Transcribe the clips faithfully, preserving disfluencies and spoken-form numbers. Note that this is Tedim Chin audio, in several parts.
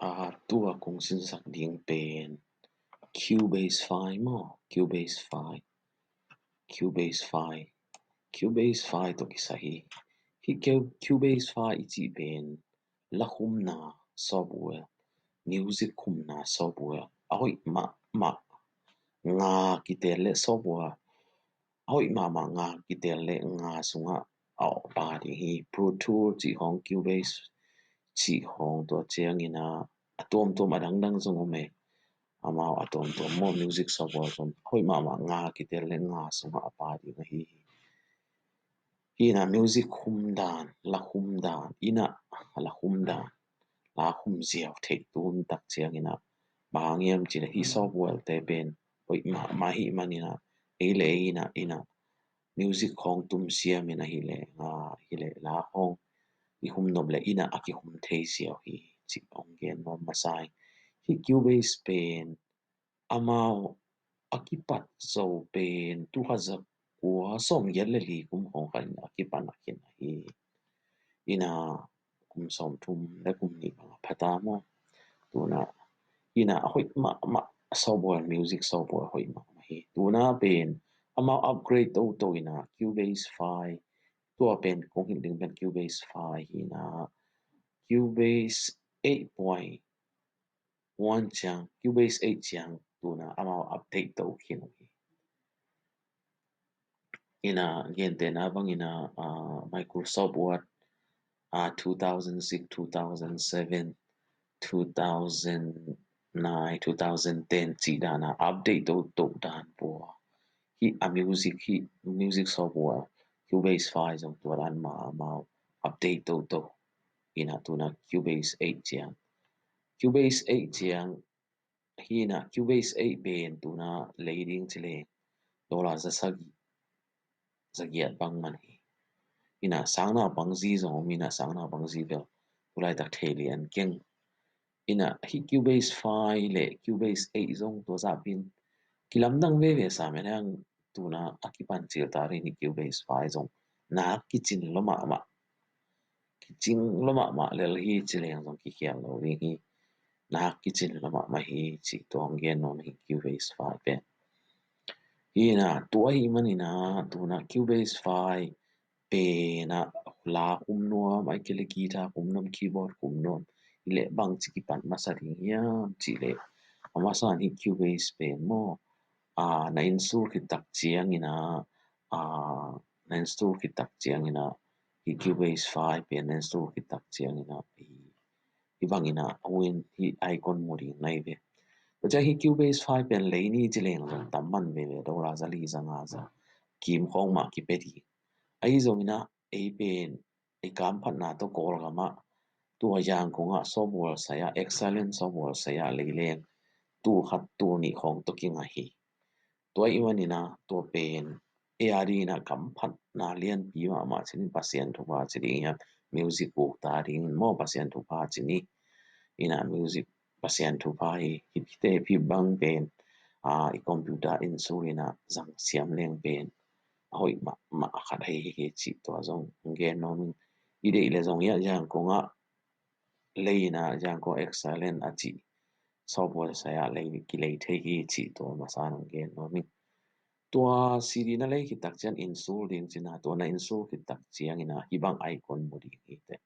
A, tua kong sinsak ding pen Cubase five maw, Cubase five, Cubase five, Cubase five tawh kisai hi. Hi Cu-, Cubase five i cih pen la khumna software, music khumna software a hoih mahmah, nga kitel le software a hoih mahmah nga kitel le nga sungah a awh pa ding hi. Pro Tool cih hong, Cubase cih hong, tua ciangin a, a tuamtuam a dangdang zong om e. Amau a tuamtuam maw, music software zong hoih mahmah nga kitel le nga sungah a pa ding ahi hi. Hi na music khum dan, la khum dan, ina la khum dan, la khum ziau theih tun tak ciangin a, bang hang hiam cih le hi software te pen hoih mahmah hi manin a, ei le ei ina, ina music khawng tum siam in ahih leh, a, ahih leh la khawng i khum nop leh ina a kikhum thei ziau hi cih hong gen nuam masa ing. Hi Cubase pen amau a kipat zo pen tul khat za kua sawmgiat le li kum khawng khat in a kipan a khin ahi. Ina kum sawmthum le kum nih bang a pha ta maw. Tuna ina a hoih mahmah software, music software hoih mahmah hi. Tuna pen amau upgrade toto ina Cubase five, tua pen kong hilh ding pen Cubase five hi ina, Cubase eight point one ciang, Cubase eight ciang tuna amau update to khin uh hi. Ina gentehna bang ina, a, Microsoft Word, a, two thousand six, two thousand seven, two thousand nine, two thousand ten cih dan a update toto dan pua. Hi a music, hi music software, Cubase five zong tua dan mah amau update toto. Ina tuna Cubase eight ciang, Cubase eight ciang, hi na Cubase eight pen tuna lei ding ci leng dollar za sagih, za giat bang man hi. Ina sang naupang zi zong om ina sang naupang zi bel tulaitak thei lian keng. Ina hi Cubase five le Cubase eight zong tua zah pin kilamdang veve sa men hang tuna a kipan cil ta ri ni Cubase five zong nak kicin lo mahmah. Kicing lo mahmah lel hi ci leng zong kikhial lo ding hi. Nak kicin lo mahmah hi ci tua hong gen nuam hi Cubase five pen. Hi na tua hi man ina tuna Cubase five pen a la khum nuam, ai kei le guitar khum nuam, keyboard khum nuam. Hi le bang ci kipan masa ding hiam ci le a masa hi Cubase pen maw. A, na install khit tak ciang ina, a, na install khit tak ciang ina hi Cubase five pen na install khit tak ciang ina hi, hi bang ina win hi icon mu ding nai ve. Tua ciang hi Cubase five pen lei ni ci leng zong tam man veve, dollar za li za nga za kim khawng mah kipia ding. Ahi zong ina ei pen ei kamphatna tawh Kawlgam ah tua Yangon ah software sai ah, excellent software sai ah lei leng tul khat tul nih khawng tawh kingah hi. Tua i man ina tua pen ei a ding ina kamphatna lianpi mahmah ci ni, Pasian thupha ci ding hiam, music uk ta ding maw, Pasian thupha ci ni. Ina music Pasian thupha hi, hi te hi bang pen, a, i computer install ina zang siam leng pen a hoih mahmah a khat hi hi hi cih tua zong hong gen nuam ing. I deih le zong hiah Yangon ah lei ina Yangon excellent a cih software sai ah lei kilei thei hi cih tua masa hong gen nuam ing. Tua C D na lei khit tak ciang install ding ci na, tua na install khit tak ciang ina hi bang icon mu ding hi teh.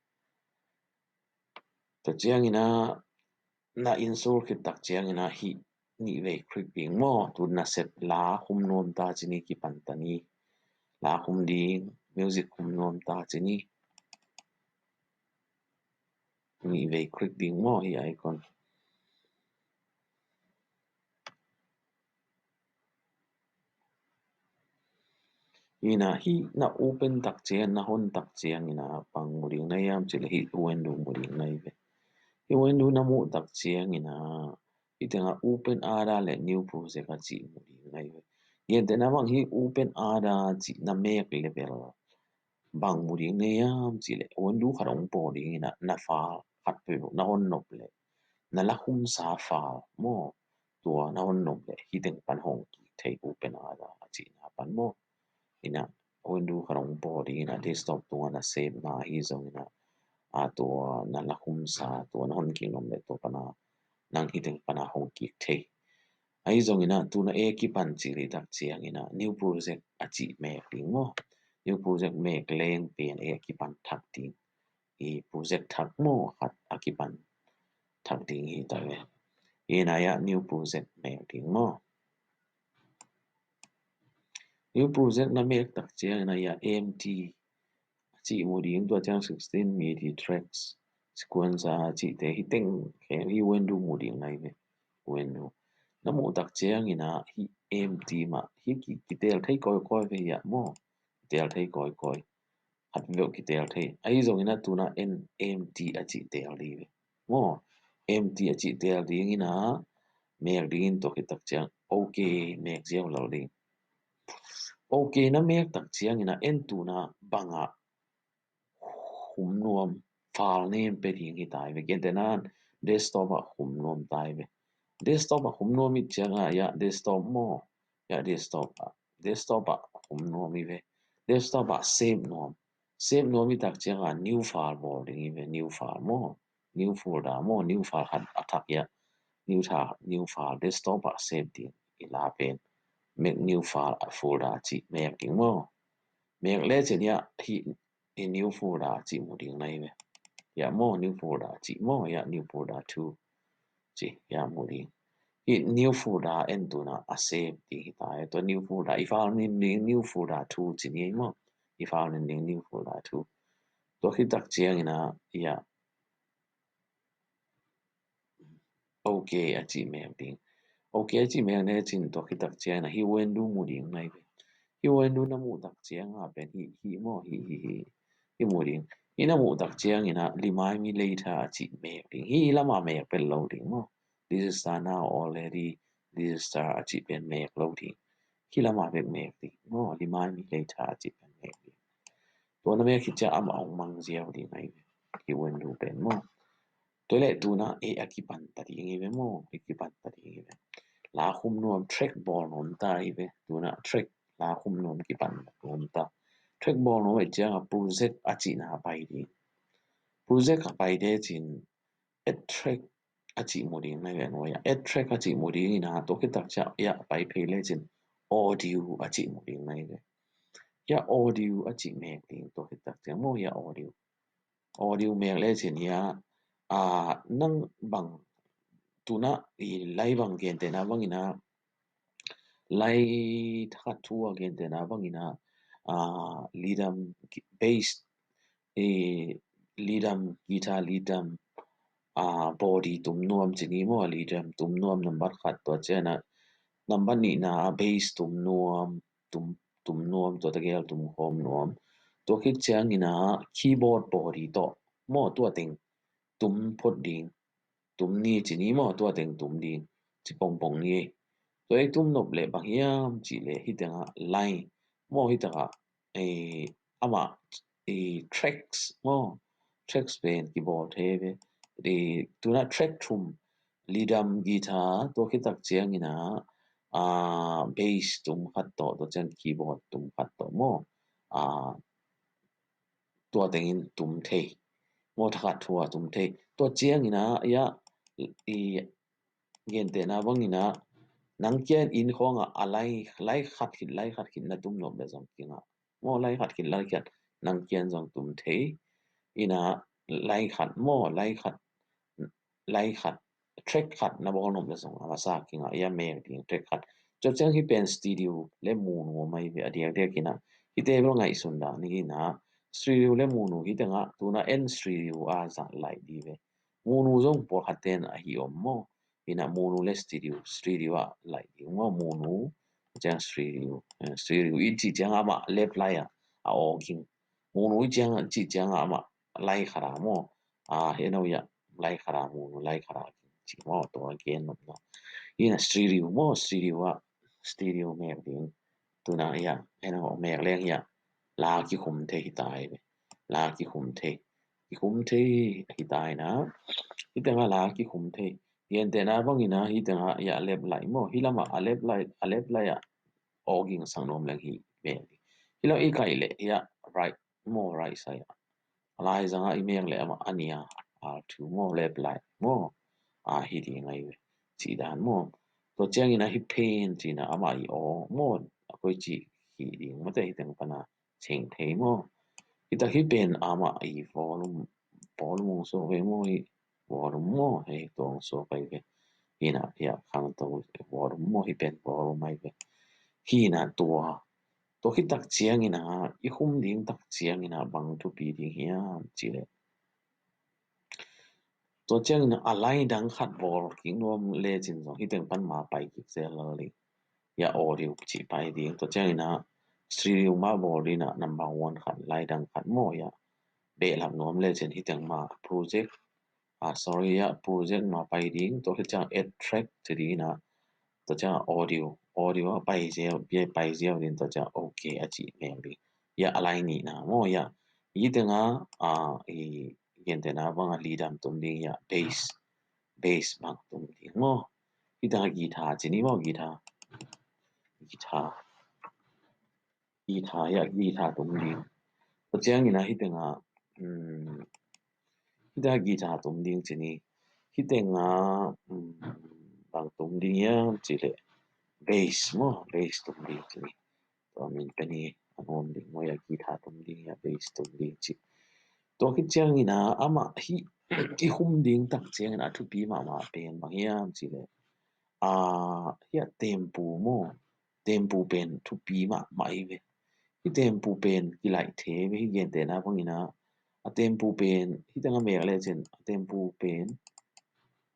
Tua ciang ina na install khit tak ciang ina hih nih vei click ding maw, tu na set la khum nuam ta ci ni, kipan ta ni. La khum ding, music khum nuam ta ci ni. Nih vei click ding maw, hih icon. Ina hih na open tak ciang, na hon tak ciang ina bang mu ding na hiam ci le hih window mu ding na hi ve. Hih window na muh tak ciang ina hih tengah open other le new project a cih mu ding na hi ve. Gentehna bang hih open other cih na mek le bel bang mu ding na hiam ci le window khat hong paw ding ina na file khat peuh na hon nop le na la khumsa file maw, tua na hon nop le hih teng pan hong kik thei, open other a cihna pan maw. Ina window khat hong paw ding ina desktop tungah na save na hi zong ina a tua na la khumsa, tua na hon kik nuam leh tua pana nang hi teng pana hong kik thei. Ahi zongin ah tuna e kipan cih leh tak ciangin ah new project a cih mek ding maw. New project mek leng pen e kipan thak ding. I project thak maw khat a kipan thak ding hi ta ve. Ina ia new project mek ding maw. New project na mek tak ciangin ah ia empty a cih mu ding, tua ciang sixteen midi tracks sequence a cihte hi teng hi window mu ding nai ve. Window na muh tak ciangin ah hi empty mah hi ki, kitel thei kawikawi ve ia maw. Kitel thei kawikawi. Khat veuh kitel thei. Ahi zongin ah tuna en empty a cih tel ding ve. Maw, empty a cih tel dingin ah mek dingin tua khit tak ciang ok mek ziau lo ding. Ok na mek tak ciangin ah en tuna bangah khum nuam file name pe ding hi tai ve. Gentehna desktop ah khum nuam tai ve. Desktop ah khum nuam i ciangah ia desktop maw. Ia desktop ah, desktop ah khum nuam i ve. Desktop ah save nuam. Save nuam i tak ciangah new file bawl ding i ve. New file maw. New folder maw. New file khat a thak ia. New tha, new file desktop ah save ding i la pen. Make new file a folder cih mek ding maw. Mek le cin ia hi i new folder cih mu ding nai ve. Ia maw new folder cih maw ia new folder two cih ia mu ding. Hi new folder en tuna a save ding hi ta. Tua new folder i file nin ding new folder two cih ni maw. I file nin ding new folder two. Tua khit tak ciangin ah ia ok a cih mek ding. Ok a cih mek ne cin tua khit tak ciangin ah hi window mu ding nai ve. Hi window na muh tak ciangah pen hi hi maw hi hi hi. Hi mu ding. Hi na muh tak ciangin ah remind me later a cih mek ding. Hi lamah mek pen lo ding maw. Register now already. Register a cih pen mek lo ding. Hi lamah mek mek ding maw. Remind me later a cih pen mek ding. Tua na mek khit ciang amah hong mang ziau ding nai ve. Hi window pen maw. Tua leh tuna e a kipan ta ding i ve maw. E kipan ta ding i ve. La khum nuam track bawl nuam ta i ve. Tuna track la khum nuam kipan nuam ta. Track bawl nuam i ciangah project a cihna pai ding. Project a pai de cin add track a cih mu ding nai ve nuai ah. Add track a cih mu ding ina tua khit tak ciang ia pai phei le cin audio a cih mu ding nai ve. Ia audio a cih mek ding tua khit tak ciang maw ia audio. Audio mek le cin ia a nang bang tuna i lai bang gentehna bangin ah lai thakhat thu a gentehna bangin ah a rhythm bass i rhythm guitar rhythm a body tum nuam cih ni maw. Rhythm tum nuam nambat khat tua ciangin ah nambat nihna a bass tum nuam tum tum nuam tua tegel tum khawm nuam. Tua khit ciangin ah keyboard body tawh maw tua teng tum phot ding. Tum ni cih ni maw tua teng tum ding. Cih pongpong ni ei. Tua ei tum nop leh bang hiam cih leh hi tengah line maw hi tengah amah tracks maw tracks pen kibawl thei ve. Tuna track thum rhythm guitar tua khit tak ciangin ah bass tum khat tawh tua ciang keyboard tum khat tawh maw. Tua tengin tum thei. Maw thakhat thu a tum thei. Tua ciangin ah ia i gentehna bangin ah nang kian in khawngah a lai lai khat khit lai khat khit na tum nop le zong kingah. Maw lai khat khit lai khat nang kian zong tum thei. Ina lai khat maw lai khat lai khat track khat na bawl nop le zong a masa kingah ia mek ding track khat. Tua ciang hi pen stereo le mono mai ve a diakdiak ina hi table ngaihsun dah ni ina stereo le mono hi tengah tuna en stereo a zah lai di ve. Mono zong pawlkhat ten a hi om maw. Ina mono le stereo stereo a lai di maw mono ciang stereo stereo i cih ciang amah left lai ah a awging. Mono i ciang cih ciang amah lai khat a maw. A heno ia lai khat a mono lai khat a ci maw tua gen nopna. Ina stereo maw stereo a stereo mek ding. Tuna ia heno mek leng ia la kikhum thei hi tai ve. La kikhum thei kikhum thei hi tai na. Hi tengah la kikhum thei. Gentehna bangin ah hi tengah ia left lai maw hi lamah a left lai a left lai ah awging sang nuam leng hi mek ding. Hi lam i kaih leh ia right maw right side ah a laizang a i mek le amah a nia R two maw, left, right maw, a hi ding ahi ve, cih dan maw. Tua ciangin a hih pen cih na amah i aw maw, a koi cih hi ding maw, te hi teng pana cheng thei maw. Hi tak hih pen amah i volume, volume hong suak ve maw, hi volume maw, hei tua hong suak ahi ve. Hi na, hi a khangto volume maw, hi pen volume ahi ve. Hi na tua, tua hi tak ciangin a, i khum ding tak ciangin a bang thupi ding hiam cih leh, tua ciangin a laidang khat bawl kik nuam lecin zong hi teng pan ma pai kik zel lel ding. Hi a audio cih pai ding. Tua ciangin a stereo ma bawl ding a number one khat, laidang khat maw, hi a behlap nuam lecin hi teng ma project, ah, sorry, hi a project ma pai ding. Tua hi ciang add track ci ding a, tua ciang audio, audio a pai ziau, bia pai ziau ding, tua ciang okay a cih mek ding. Hi a a lai nihna maw, hi a hi teng a, ah, i gentehna bang a lead tum ding, hi a bass, bass bang tum ding maw. Hi teng a guitar ci ni maw, guitar, guitar, guitar, hi a guitar tum ding. Tua ciangin a hi teng a, um, hi teng a guitar tum ding ci ni. Hi teng a, um, bang tum ding hiam cih leh bass maw, bass tum ding ci ni. Tua min pen hi a nuam ding maw, hi a guitar tum ding, hi a bass tum ding ci. Tua khit ciangin a amah hih i khum ding tak ciangin a thupi mahmah pen bang hiam cih leh, ah, hi a tempo maw, tempo pen thupi mahmah hi ve. Hi tempo pen kilaih thei ve, hi gentehna bangin a, a tempo pen hi teng a mek lecin a tempo pen,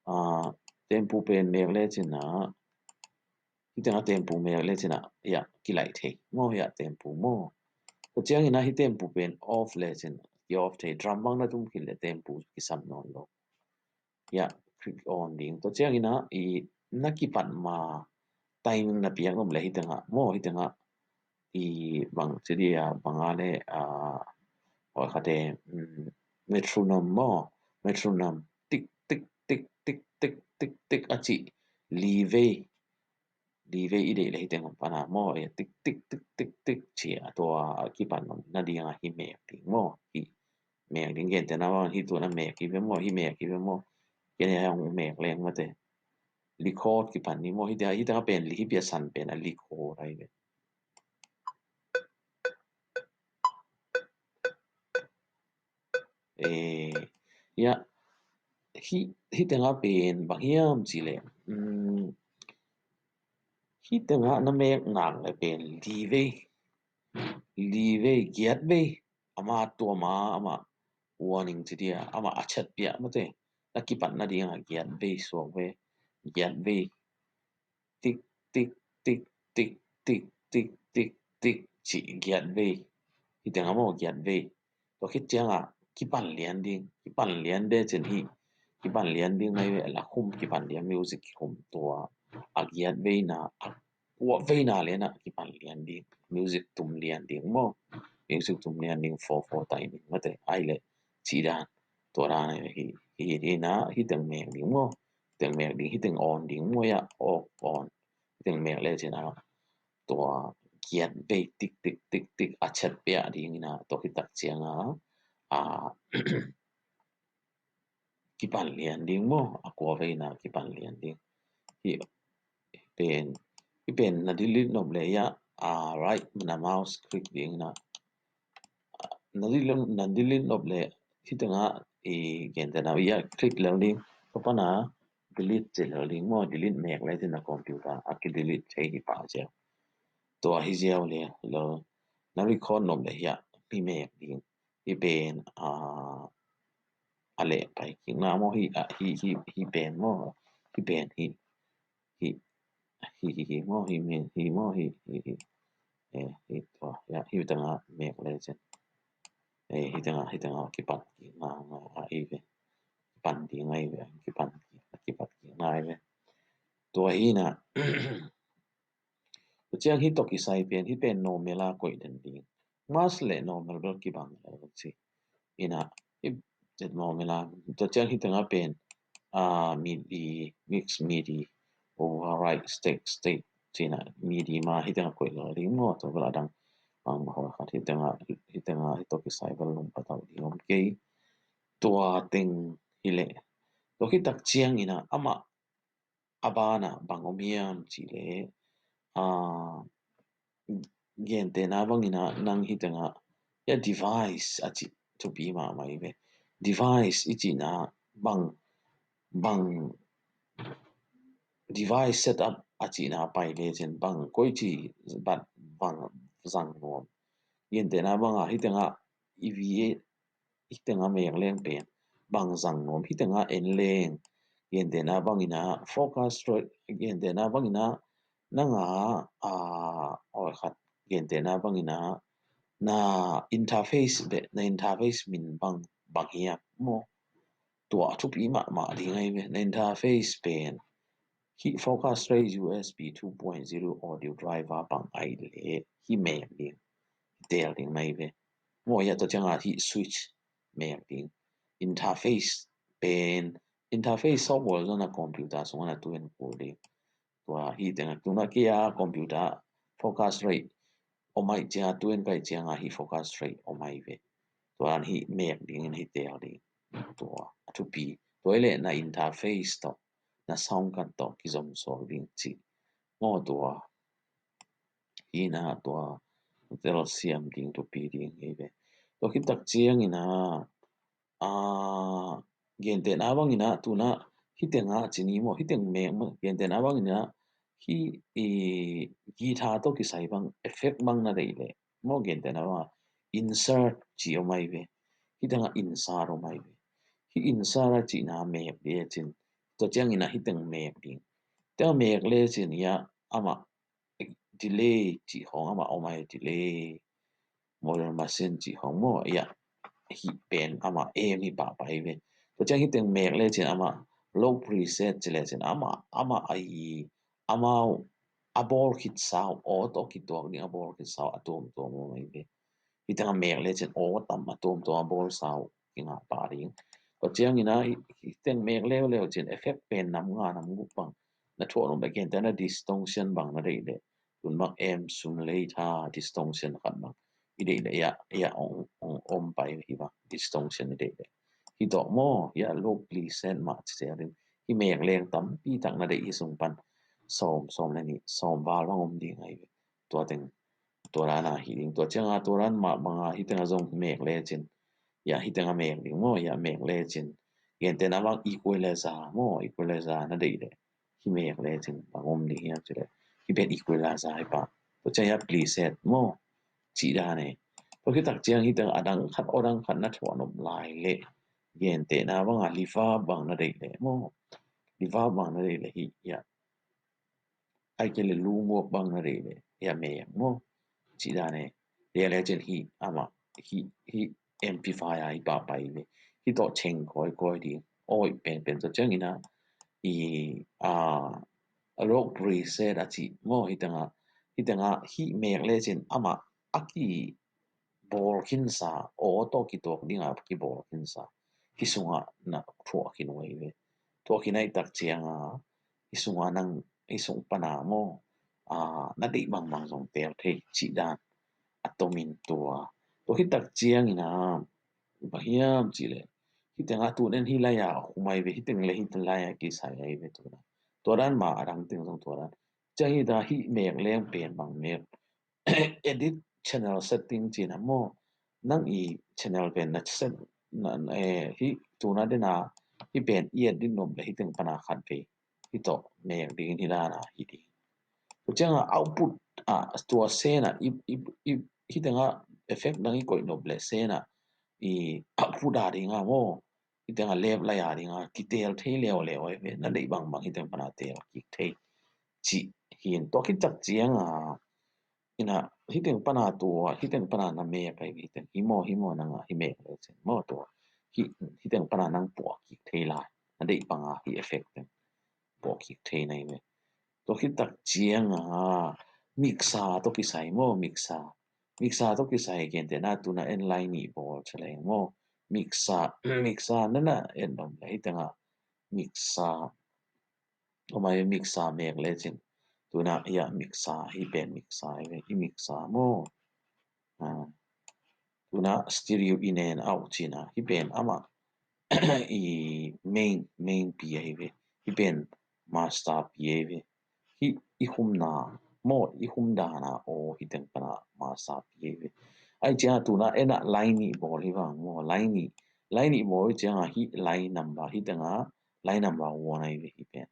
ah, tempo pen mek lecin a, hi teng a tempo mek lecin a, hi a kilaih thei maw, hi a tempo maw. Tua ciangin a hi tempo pen off lecin ki-off thei, drum bang na tum khin leh tempo kisam nawn lo. Hi a click on ding. Tua ciangin a i na kipat ma timing na piak nuam leh hi teng a maw, hi teng a i bang ci dia, bang a le, ah, hoi khate, um, metronome maw, metronome tik tik tik tik tik tik tik a cih li vei, li vei i deih leh hi teng pana maw, e, tik tik tik tik tik ci a, tua a kipan na ding a hi mek ding maw, hi mek ding. Gentehna bang hi tua na mek hi ve maw, hi mek hi ve maw. Ken hi a hong mek leng mate. Record kipan ni maw, hi teng a, hi teng a pen li, hi pia san pen a record ahi ve. Eh, ya, hi, hi teng a pen bang hiam cih leh, um, hi teng a na mek nak leh pen li vei, li vei, giat vei, ama tua ma, ama warning ci dia, ama a chat pia mate, na kipat na ding a giat vei suak ve, giat vei, tik tik tik tik tik tik tik tik cih giat vei. Hi teng a maw, giat vei. Tua khit ciang a kipan lian ding, kipan lian de cin hi, kipan lian ding ngai ve, la khum kipan lian, music kikhum tua a giat veina, a kua veina lian a kipan lian ding, music tum lian ding maw, music tum lian ding, four four timing mate, ai le ci dan, tua dan hi, hi, hi na, hi teng mek ding maw, hi teng mek ding, hi teng on ding maw, ya, off on, hi teng mek le cin a, tua giat vei tik tik tik tik a chat pia ding ina, tua khit tak ciang a, a, kipan lian ding maw, a kua veina kipan lian ding. Hi pen, hi pen na delete nop le ya, a, right na mouse click ding na, na delete, na delete nop le, hi teng a i gentehna ya click lel ding, tua pan a delete ci lel ding maw, delete mek le cin a computer a ki delete thei hi pah ciang. Tua hi ziau le, lo, na record nop le ya, hi mek ding. Hi pen, a, a leh pai kik na maw, hi, a, hi, hi, hi pen maw, hi pen, hi, hi, hi, hi, hi maw, hi mek, hi maw, hi, hi, hi. Eh, hi tua, ya, hi teng a mek le cin. Eh, hi teng a, hi teng a kipat kik na, na, a, hi ve. Kipan ding a hi ve, kipan kik, kipat kik na hi ve. Tua hi na. Tua ciang hi tawh kisai pen, hi pen normal a koih den ding. Mass le normal bel kibang le ci. Ina, hi normal a. Tua ciang hi teng a pen, a, midi, mix midi, override stack, stack, cina, midi ma hi teng a koih le ding maw, tua bel a dang. Bang mah hoi khat hi tengah, hi tengah, hi tawh kisai bel lum patau ding om kei. Tua teng hi leh. Tua khit tak ciangin ah amah a banah bang om hiam cih leh, a, gentehna bangin ah nang hi tengah, ya device a cih thupi mahmah hi ve. Device i cihna bang, bang device setup a cihna pai lecin bang koici bat bang zang nuam. Gentehna bangah hi tengah i vi hi tengah mek leng pen bang zang nuam, hi tengah en leng. Gentehna bangin ah focus rate, gentehna bangin ah nang a, a, oi khat, gentehna bangin ah na interface beh, na interface min bang, bang hiam maw? Tua a thupi mahmah ding ahi ve. Na interface pen hih Focusrite U S B two point zero audio driver bang ahih leh hih mek ding, teel ding ahi ve. Maw, ya tua ciangah hih switch mek ding. Interface pen, interface software zong a computer sungah na tu in kul ding. Tua hi tengah tuna kia computer Focusrite om ahih ciangah, tu in kai ciangah hih Focusrite om ahi ve. Tua an hih mek dingin hih teel ding. Tua a thupi. Tua hi leh na interface tawh, na sound card tawh kizom suak ding cih. Maw, tua hi na, tua tel siam ding thupi ding hi ve. Tua khit tak ciangin ah, a, gentehna bangin ah tuna hi tengah ci ni maw, hi teng mek maw, gentehna bangin ah hih i guitar tawh kisai bang effect bang na deih leh maw, gentehna bangah insert ci om ahi ve. Hi tengah insert om ahi ve. Hih insert a cihna mek lecin, tua ciangin ah hi teng mek ding. Tua mek lecin, ya, amah delay cih khawng amah om ahi, delay, model machine cih khawng maw, ya, hih pen amah em hi pahpah hi ve. Tua ciang hi teng mek lecin amah low preset ci lecin amah, amah ahi, amau a bawl khit sau, aw tawh kituak ding a bawl khit sau a tuamtuam om ahi ve. Hi tengah mek lecin aw tam a tuamtuam a bawl sau kingah pah ding. Tua ciangin ah hi, hi teng mek leuleu cin effect pen nam nga nam guk bang na thuah nop leh, gentehna distortion bang na deih leh, tun bang em sum lei tha distortion khat bang i deih leh, ya, ya ong, ong om pai hi bang distortion i deih leh. Hi tawh maw, ya low preset mah ci cia ding. Hi mek leng tampi tak na deih hi sung pan sawm, sawm le nih, sawm val bang om ding ahi ve. Tua teng, tua dan a hi ding. Tua ciangah tua dan mah bangah hi tengah zong mek lecin, ya, hi tengah mek ding maw, ya, mek lecin. Gentehna bang equalizer maw, equalizer na deih leh, hi mek lecin bang om ding hiam ci leh, hi pen equalizer hi pah. Tua ciang ya preset maw, cih dan e. Tua khit tak ciang hi tengah a dang khat, aw dang khat na thuah nop lai leh, gentehna bangah reverb bang na deih leh maw, reverb bang na deih leh hi, ya, ai ke le lu muak bang na deih leh, ya, mek maw, cih dan e. Tua lecin hi amah, hi, hi amplifier hi pahpah hi ve. Hi tawh cheng kawikawi ding. Aw, i penpen tawh ciangin ah, i, a, low preset a cih maw, hi tengah, hi tengah hi mek lecin amah a ki bawl khinsa, aw tawh kituak dingah kibawl khinsa, hi sungah na thuah khin uh ahi ve. Thuah khin ahih tak ciangah hi sungah nang, hi sung pana maw, a, na deih bangbang zong teel thei cih dan a tomin tua. Tua khit tak ciangin ah bang hiam cih leh, hi tengah tun en hi lai-ah khum ahi ve, hi teng le hi teng lai-ah kisai ahi ve tuna. Tua dan mah a dang teng zong tua dan. Ciang hi ta hi mek leng pen bang mek edit channel setting cihna maw, nang i channel pen na set, na, na, eh, hi tuna dena hi pen i edit nop le hi teng pana khat ve, hi tawh mek ding hi dana hi ding. Tua cianga output a tua sena i, i, i, hi tenga effect dang i koih nop le sena i output a dinga maw, hi tenga left lai a dinga kitel thei leuleu ai ve, na deih bangbang hi teng pana tel kik thei cih hin. Tua khit tak cianga ina hi teng pana tua, hi teng pana na mek ai ve, hi teng hi maw, hi maw nanga hi mek le cin maw tua, hi, hi teng pana nang puah kik thei lai, na deih banga hi effect teng puah kik thei nai ve. Tua khit tak cianga mixer tawh kisai maw, mixer. Mixer tawh kisai gentehna tuna en lai nih bawl chaleng maw. Mixer, mixer nana en om le hi tenga mixer. Omai mixer mek le cin. Tuna ia mixer hi pen mixer hi ve, i mixer maw. Ah, tuna stereo in and out cihna, hih pen amah i main, main pi ahi ve. Hih pen master pi ahi ve. Hih i khumna maw, i khum dana aw, hih teng pana master pi ahi ve. Ahih cianga tuna en a line nih bawl hi vang maw, line nih, line nih bawl hi cianga hih line number, hih tenga line number one ahi ve hih pen.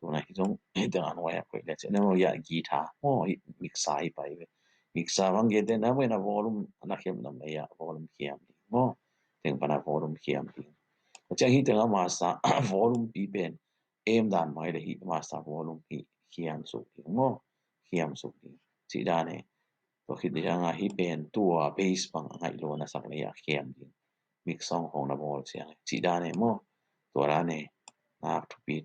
Tuna hih zong, hih tengah nuai ah koih le cih na maw, ya guitar maw, hih mixer hi pai ve. Mixer bang gentehna maw, na volume na khiam lam ei ah volume khiam ding maw. Teng pana volume khiam ding. Ciang hih tenga master volume pi pen em dan mai le hih master volume hih khiam suk ding maw. Khiam suk ding. Cih dan e. Tua khit cianga hih pen tua bass bang a ngaih lo na sak le ah khiam ding. Mix song khong na bawl ciang e. Cih dan e maw. Tua dan e. Nak thupit.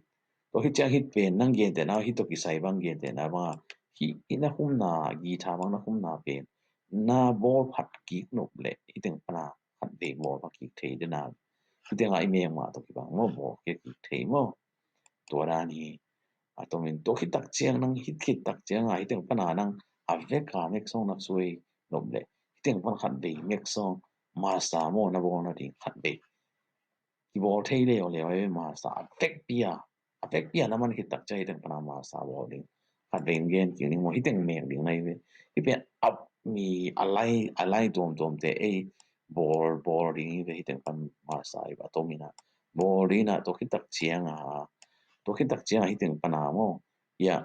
Tua khit ciang hih pen nang gentehna, hih tua kisai bang gentehna banga hih i na khumna, guitar bang na khumna pen na bawl phat kik nop le hih teng pana khat vei bawl phat kik thei dena. Hih tenga i meng mah tua kibang maw, bawl kik thei maw. Tua dan hi. A tomin tua khit tak ciang nang, hih khit tak cianga hih teng pana nang a veka mix song na suai nop le hih teng pan khat vei mix song master maw na bawl nading khat vei kibawl thei leuleu ahi ve. Master a vekpi a, a vekpi a na man khit tak ciang hih teng pana master bawl ding. Khat vei in gen kik ding maw, hih teng mek ding na hi ve. Hih pen a mi a lai, a lai tuamtuamte ei bawl, bawl ding hi ve, hih teng pan master hi ve. A tomin a bawl ding a, tua khit tak cianga, tua khit tak cianga hih teng pana maw. Ya,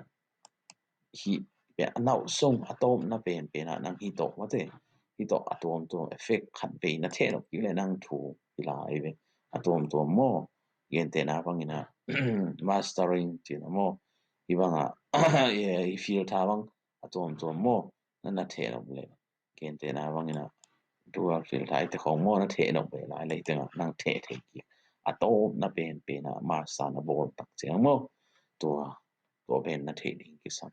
hih pen a nauh sung a tawpna penpen ah nang hih tawh mate, hih tawh a tuamtuam effect khat vei na theh nop kik le nang thu hi lai ve. A tuamtuam maw, gentehna bangin a mastering cihna maw, hih bangah i filter bang a tuamtuam maw, na na theh nop le gentehna bangin a dual filter i te khong maw na theh nop ve lai le hih tengah nang theh thei kik. A tawpna penpen ah master na bawl tak ciang maw, tua, tua pen na thei ding kisam.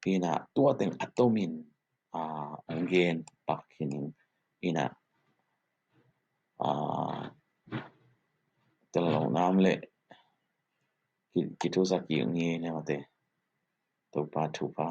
Ina tua teng a tomin a, ang gen pak khin in ina, a, tel lo nam le ki, kithusa kik nge ne mate. Topa thupha